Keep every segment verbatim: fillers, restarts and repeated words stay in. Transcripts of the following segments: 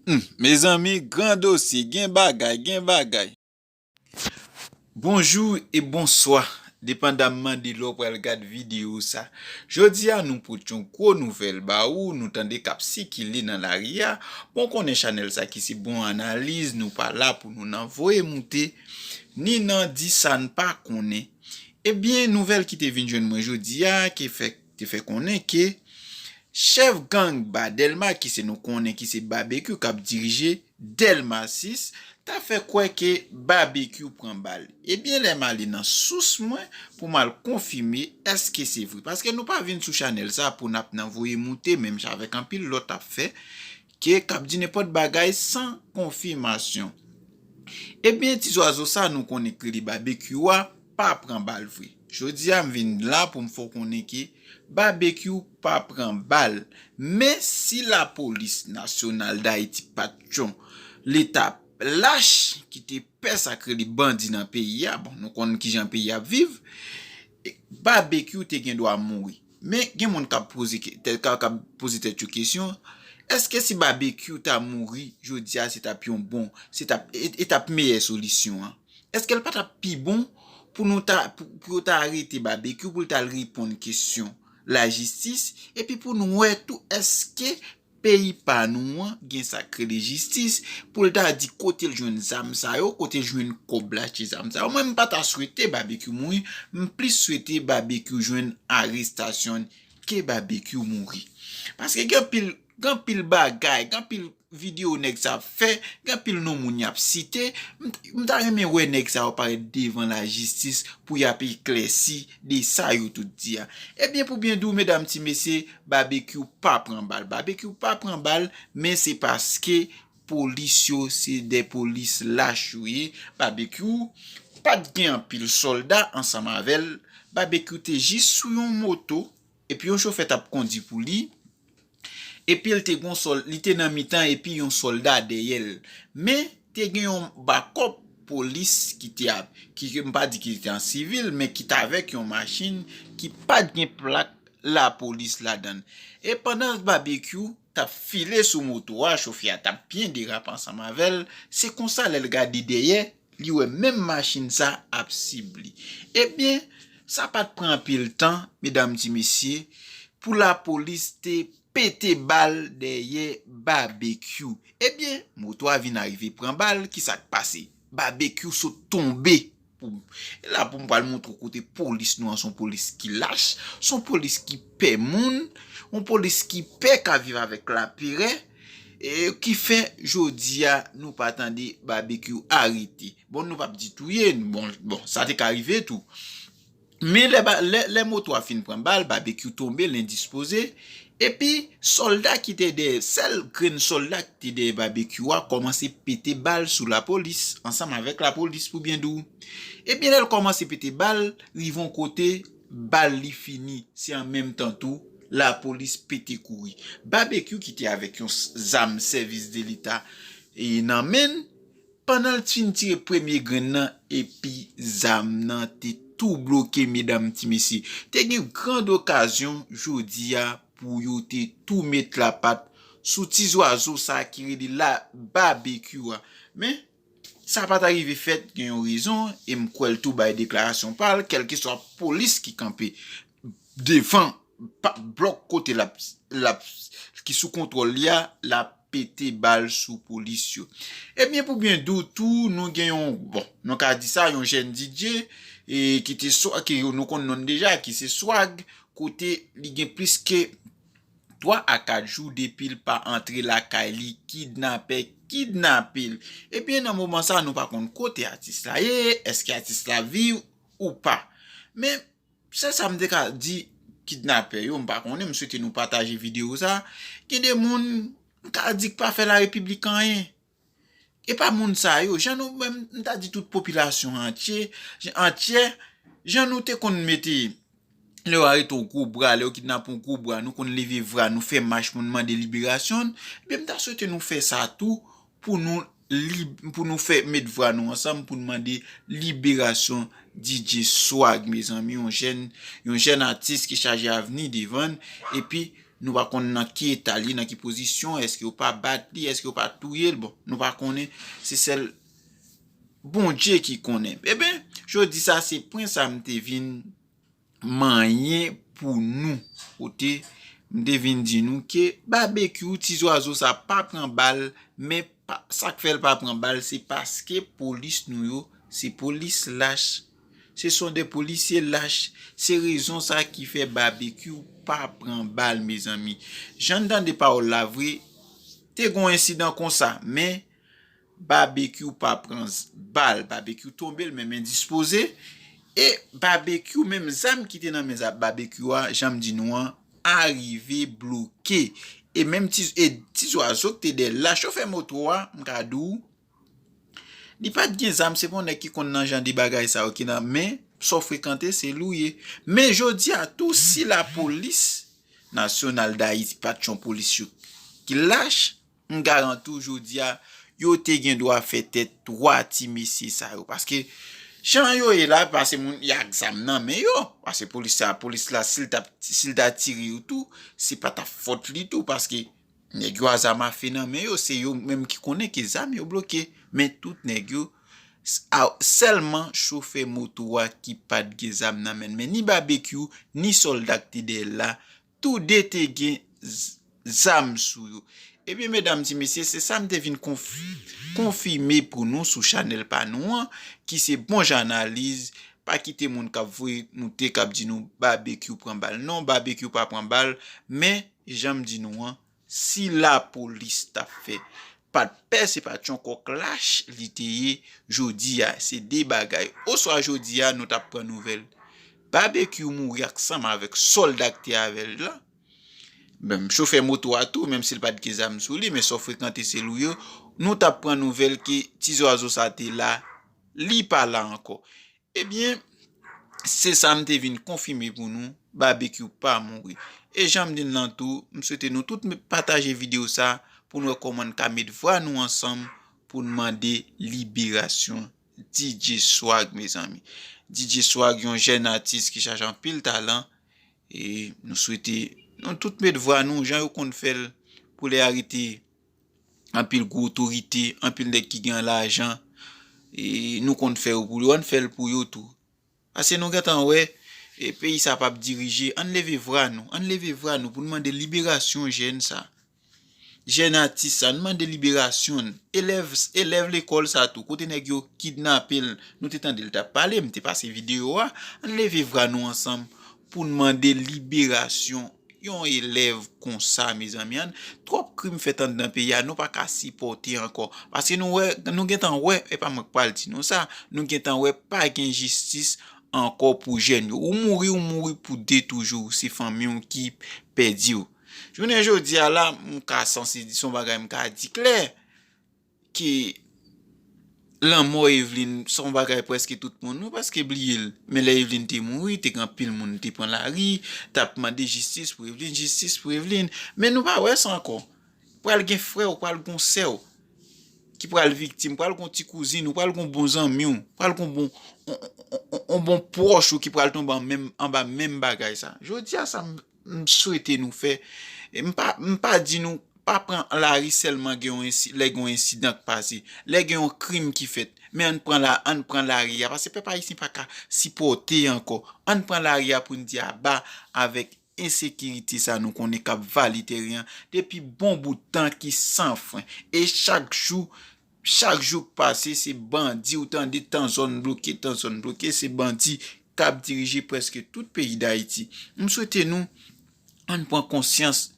Hmm, mezanmi, gran dosye, gen bagay, gen bagay. Bonjou e bonswa, depandamman de lè w pral gad videyo sa. Jodi a, nou pote yon gwo nouvèl ba ou, nou tande k ap sikile nan lari a. Bon, konnen chanèl sa ki se bon analiz, nou pa la pou nou nan voye moute, ni nan di sa n pa konnen. Ebyen, nouvèl ki te vin jwenn mwen jodi a, ki fè, te fè konnen ke chèf gang ba Dèlma, ki se nou konnen ki se Babekyou k ap dirije Dèlma sis, ta fè kwè ke Babekyou pran bal. Ebyen, lè m ale nan sous mwen pou m al konfime èske se vre. Paske nou pa vin sou chanèl sa pou n ap nan voye moute, menm jan avèk anpil lòt ap fè, ke k ap di nenpòt bagay san konfimasyon. Ebyen, ti zwazo sa nou konnen k rele Babekyou a, pa pran bal vre. Jodi a, m vin la pou m fè w konnen ke Babekyou pa pran bal. Men si Lapolis Nasyonal Dayiti pa t yon leta lach ki te pè sa k rele bandi nan peyi a, bon, nou konn kijan peyi a ap viv, Babekyou te gen dwa mouri. Men gen moun k ap poze ke-, tè-, k ap, k ap poze tèt yo kesyon, èske si Babekyou ta mouri jodi a, se t ap yon bon, se t ap, e, e t ap meyè solisyon an? Èske l pa t ap pi bon pou nou ta, pou, pou yo ta arete Babekyou, pou l ta al reponn kesyon lajistis, epi pou nou wè tou èske peyi pa nou an gen sa k rele jistis, pou l ta di kote l jwenn zam sa yo, kote l jwenn kòb l achte zam sa yo. Mwen, m pa ta swete Babekyou mouri, m plis swete Babekyou jwenn arestasyon ke Babekyou mouri. Paske gen anpil, gen anpil bagay, gen anpil videyo nèg sa ap fè, gen anpil non moun y ap site. M, m ta renmen wè nèg sa yo parèt devan lajistis pou y ap eklèsi de sa yo tout di a. Ebyen, pou byen di w, medam, ti mesye, Babekyou pa pran bal. Babekyou pa pran bal, men se paske polis yo se de polis lach yo ye. Babekyou pa t gen anpil sòlda ansanm avè l. Babekyou te jis sou yon moto, epi yon chofè t ap kondi pou li. Epi l te gon sòl-, li te nan mitan epi yon sòlda dèyè l. Men, te gen yon bakòp polis ki te ap, ki, ki m pa di ki te an sivil, men ki t avèk yon machin ki pa t gen plak lapolis ladan l. E pandan Babekyou t ap file sou moto a, chofè a t ap byen derape ansanm avè l, se konsa lè l gade dèyè, li wè menm machin sa ap sib li. Ebyen, sa pa t pran anpil tan, medam, ti mesye, pou lapolis te pete bal dèyè Babekyou. Ebyen, moto a vin arive pran bal, ki sa k pase? Babekyou sot tonbe. Pou, e la pou m pral montre w kote polis nou an, se yon polis ki lach, se yon polis ki pè moun, yon polis ki pè ka viv avèk laperè, e ki fè jodi a nou pa tande Babekyou arete. Bon, nou p ap di touye, bon, bon, sa te ka rive tou. Men lè, ba- lè, lè moto a fin pran bal, Babekyou tonbe, l endispoze. Epi, sòlda ki te dèyè, sèl grenn sòlda ki te dèyè Babekyou a kòmanse pete bal sou lapolis, ansanm avèk lapolis pou byen di w. Ebyen, lè l kòmanse pete bal, rive yon kote, bal li fini. Se an menm tan tou, lapolis pete kouri. Babekyou ki te avèk yon s- zam sèvis de leta e nan men l, pandan l fin tire premye grenn nan, epi zam nan te tou bloke, medam, ti mesye. Te gen grand okazyon jodi a pou yo te tou met lapat sou ti zwazo sa ki rele la Babekyou a. Men, sa pa t arive fèt, gen yon rezon, e m kwè l tou bay deklarasyon pa l, kèlkeswa polis ki kanpe devan pa- blòk kote l ap, l ap, ki sou kontwòl li a, l ap pete bal sou polis yo. Ebyen, pou byen di w tou, nou gen yon, bon, nou ka di sa, yon jèn D J, e, ki te swa, ki nou konn non l deja, ki se Swag, kote li gen plis ke twa a kat jou depi l pa antre lakay li, kidnapè kidnape l. Ebyen, nan moman sa, nou pa konn kote atis la ye, èske atis la viv ou pa. Men, sèl sa m te ka di kidnapè yo, m pa konnen, m swete nou pataje videyo sa. Gen de moun, m ka di k pa fè Larepiblik anyen. E pa moun sa yo, jan nou menm, m ta di tout popilasyon antye, antyè, jan nou te konn mete, lè yo arete yon gwo bra, lè yo kidnape yon gwo bra, nou konn leve vra, nou fè mach pou n mande liberasyon l. Ebyen, m ta swete nou fè sa tou pou nou lib-, pou nou fè met vwa nou ansanm pou n mande liberasyon D J Swag, mezanmi, yon jèn, yon jèn atis ki chaje avni devan l, epi Nou pa konn nan ki eta li, nan ki pozisyon, èske yo pa bat li, èske yo pa touye l. Bon, nou pa konnen, se sèl Bondye ki konnen. Eben, jodi sa se pwen sa m te vin manyen pou nou. Kote m te vin di nou ke Babekyou, ti zwazo sa pa pran bal, men pa, sa k fè l pa pran bal, se paske polis nou yo, se polis lach. Ce sont des policiers lâches. Se rezon sa ki fè Babekyou pa pran bal, mezanmi. Jan n tande pawòl la vre, te gon ensidan konsa, men Babekyou pa pran bal. Babekyou tonbe, l menm endispoze. E Babekyou, menm zam ki te nan men Babekyou a, jan m di nou an, arive bloke. E menm ti, e ti zwazo ki te dèyè l la, chofè moto a, m ka di w, li pa t gen zam, se pa yon nèg ki konn nan jan de bagay sa yo ki nan men, sa w frekante, se li w ye. Men jodi a tou, si lapolis nasyonal Dayiti pa t yon polis yo ki lach, m garanti w jodi a, yo te gen dwa fè tèt twa ti mesye sa yo. Paske jan yo ye la, pase moun y ak zam nan men yo. Pase polis sa, polis la, si l t ap, si l ta tire yo tou, se pa t ap fòt li tou, paske nèg yo a zam afe nan men yo, se yo menm ki konnen ke zam yo bloke. Men tout nèg yo, s-, a, sèlman chofè moto a ki pa t gen zam nan men l. Men ni Babekyou, ni sòlda k te dèyè l la, toude te gen z-, zam sou yo. Ebyen, medam, ti mesye, se sa m te vin konf-, konfime pou nou sou chanèl pa nou an, ki se Bon Jan Analiz. Pa kite moun k ap voye moute, k ap di nou Babekyou pran bal. Non, Babekyou pa pran bal, men, jan m di nou an, si lapolis t ap fè, pa t pè, se pa t yon kòk lach li te ye, jodi a, se de bagay. Oswa jodi a, nou t ap pran nouvèl Babekyou mouri ansanm avèk sòlda k te avè l la. Menm chofè moto a tou, menm si l pa t gen zam sou li, men sa w frekante se li w ye, nou t ap pran nouvèl ke ti zwazo sa te la, li pa la ankò. Ebyen, se sa m te vin konfime pou nou, Babekyou pa mouri. E jan m di n lan tou, m swete nou tout pataje videyo sa pou n wè kòman n ka met vwa nou ansanm pou n mande liberasyon D J Swag, mezanmi. D J Swag, yon jèn atis ki chaje anpil talan. E nou swete nou tout met vwa nou, jan yo konn fè l pou lè arete anpil gwo otorite, anpil nèg ki gen lajan. E nou konn fè yo pou yo, ann fè l pou yo tou. Pase nou gentan wè, e peyi sa p ap dirije. Ann leve vwa nou, ann leve vwa nou pou n mande liberasyon jèn sa. Jèn atis sa, n mande liberasyon l. Elèv, elèv lekòl sa tou, kote nèg yo kidnape l, nou te tande l t ap pale, m te pase videyo a. Ann leve vwa nou ansanm pou n mande liberasyon yon elèv konsa, mezanmi. Ann, twòp krim fèt anndan peyi a, nou pa ka sipòte ankò. Pase nou wè, nou gentan wè, e pa mwen k pral di nou sa, nou gentan wè pa gen jistis ankò pou jèn yo. Ou mouri, ou mouri pou de toujou, se fanmi w ki pèdi w. Jounen jodi a la, m ka sanse di, se yon bagay m ka di klè, ke lanmò Eveline se yon bagay prèske tout moun, nou prèske bliye l. Men lè Eveline te mouri, te gen anpil moun te pran lari, t ap mande jistis pou Eveline, jistis pou Eveline. Men nou pa wè sa ankò. Pral gen frè w, pral gen sè w ki pral viktim, pral gen ti kouzin ou, pral gen bon zanmi w, pral gen bon, on, on, on, on bon pwòch ou ki pral tonbe an menm, anba menm bagay sa. Jodi a sa m, m swete nou fè, e m pa, m pa di nou pa pran lari sèlman gen yon ensi-, lè gen yon ensidan k pase, lè gen yon krim ki fèt. Men ann pran la, ann pran lari a, paske pèp ayisyen pa ka sipòte ankò. Ann pran lari a pou n di aba avèk ensekirite sa nou konnen k ap vale teren an depi bon bout tan ki san fren. E chak jou, chak jou k pase, se bandi, ou tande tan zòn bloke, tan zòn bloke, se bandi k ap dirije prèske tout peyi Dayiti. M swete nou, ann pran konsyans,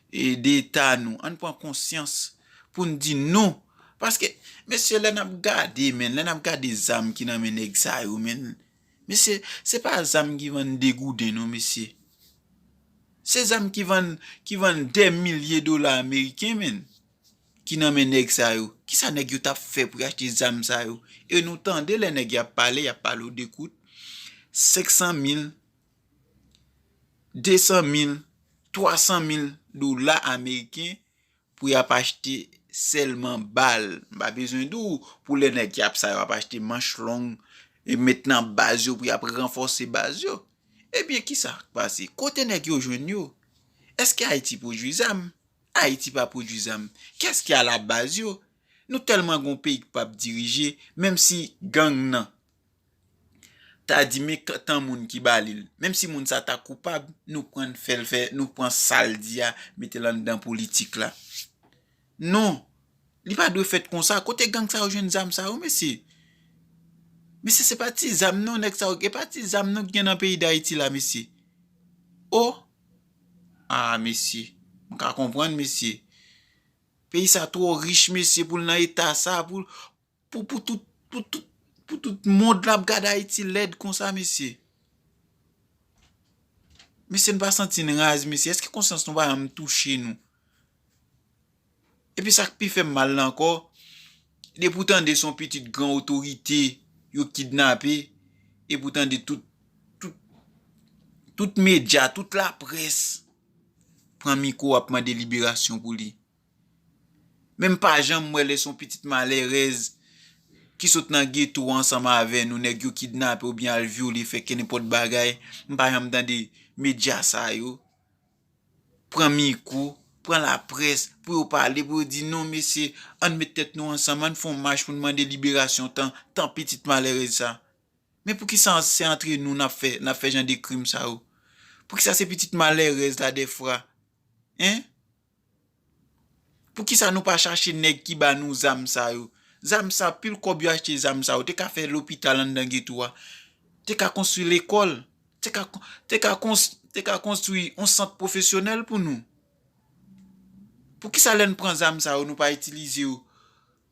e, de eta nou, ann pran konsyans pou n di non. Paske, mesye, lè n ap gade, men, lè n ap gade zam ki nan men nèg sa yo, men, mesye, se pa zam ki vann de gouden, non, mesye. Se zam ki vann, ki vann dè milye dola ameriken, men, ki nan men nèg sa yo. Kisa nèg yo t ap fè pou y achte zam sa yo? E nou tande lè nèg y ap pale, y ap pale w de kout senk san mil, de san mil, twa san mil dola ameriken pou y ap achte sèlman bal. M pa bezwen di w pou lè nèg y ap sa yo ap achte manch long e met nan baz yo pou y ap ranfòse baz yo. Ebyen, kisa k pase? Kote nèg yo jwenn yo? Èske Ayiti pwodui zam? Ayiti pa pwodui zam. Kiyès ki alabaz yo? Nou tèlman gon peyi k p ap dirije, menm si gang nan ta di men k-, tan moun ki ba li l, menm si moun sa ta koupab, nou pran fè l fè, nou pran sa l di a, mete l anndan politik la. Non, li pa dwe fèt konsa. Kote gang sa yo jwenn zam sa yo, mesye? Mesye, se pa ti zam non, nèg sa yo, e pa ti zam non ki gen nan peyi Dayiti la, mesye. O! A, mesye, m ka konprann, mesye. Peyi sa twò rich, mesye, pou l nan eta sa, pou, pou, pou tout, pou tout, pou tout mond la ap gade Ayiti lèd konsa, mesye. Mesye, n pa santi n raz, mesye. Èske konsyans nou pa janm touche nou? Epi sa k pi fè m mal la ankò, depi w tande se yon pitit gran otorite yo kidnape, epi w tande tout, tout, tout medya, tout laprès pran mikwo ap mande liberasyon pou li. Men m pa janm wè lè se yon pitit malèrèz ki sot nan geto ansanm avè nou, nèg yo kidnape oubyen al vyole, fè kenenpòt bagay. M pa janm tande medya sa yo pran mikwo, pran laprès, pou yo pale, pou yo di, "Non, mesye, ann met tèt nou ansanm, ann fè yon mach pou n mande liberasyon tan, tan pitit malèrèz sa." Men poukisa se antre nou n ap fè, n ap fè jan de krim sa yo? Poukisa se pitit malèrèz la dèfwa? Hein? Poukisa nou pa chache nèg ki ba nou zam sa yo? Zam sa, pil kòb yo achte zam sa yo, te ka fè lopital anndan geto a, te ka konstwi lekòl, te ka, te ka, te ka konstwi yon sant pwofesyonèl pou nou. Poukisa lè n pran zam sa yo, nou pa itilize yo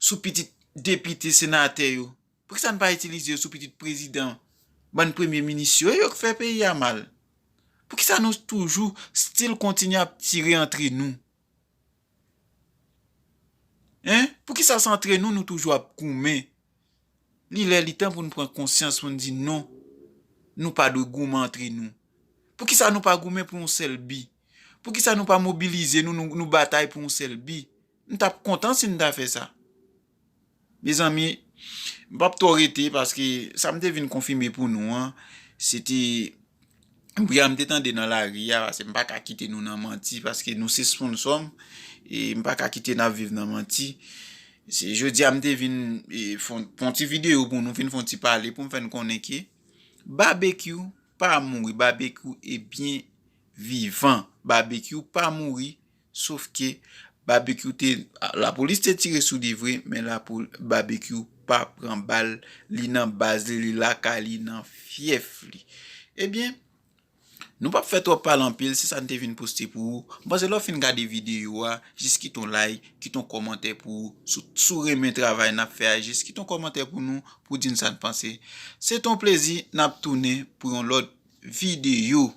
sou pitit depite, senatè yo? Poukisa n pa itilize yo sou pitit prezidan, bann premye minis yo, e yo k fè peyi a mal? Poukisa nou toujou still kontinye ap tire antre nou? Hein? Poukisa se antre nou nou toujou ap goumen? Li lè li tan pou n pran konsyans, pou n di non, nou pa dwe goumen antre nou. Poukisa nou pa goumen pou yon sèl bi? Poukisa nou pa mobilize nou, nou, nou batay pou yon sèl bi? M t ap kontan si n ta fè sa. Mezanmi, m p ap twò rete paske sa m te vin konfime pou nou an, se te bri a m te tande nan lari a, paske m pa ka kite nou nan manti, paske nou se sponsò m, e m pa ka kite n ap viv nan manti. Se jodi a m te vin, e, fè yon, fè yon ti videyo pou nou, vin fè yon ti pale pou m fè n konnen ke Babekyou pa mouri, Babekyou e byen vivan. Babekyou pa mouri, sof ke Babekyou te, lapolis te tire sou li vre, men lapol-, Babekyou pa pran bal, li nan baz li, li lakay li, nan fyèf li. Ebyen, nou p ap fè twòp pale anpil, se sa n te vin poste pou ou. M panse lè w fin gade videyo a, jis kite yon like, kite yon kòmantè pou ou. Si w, si w renmen travay n ap fè a, jis kite yon kòmantè pou nou, pou di n sa n panse. Se te yon plezi, n ap tounen pou yon lòt videyo.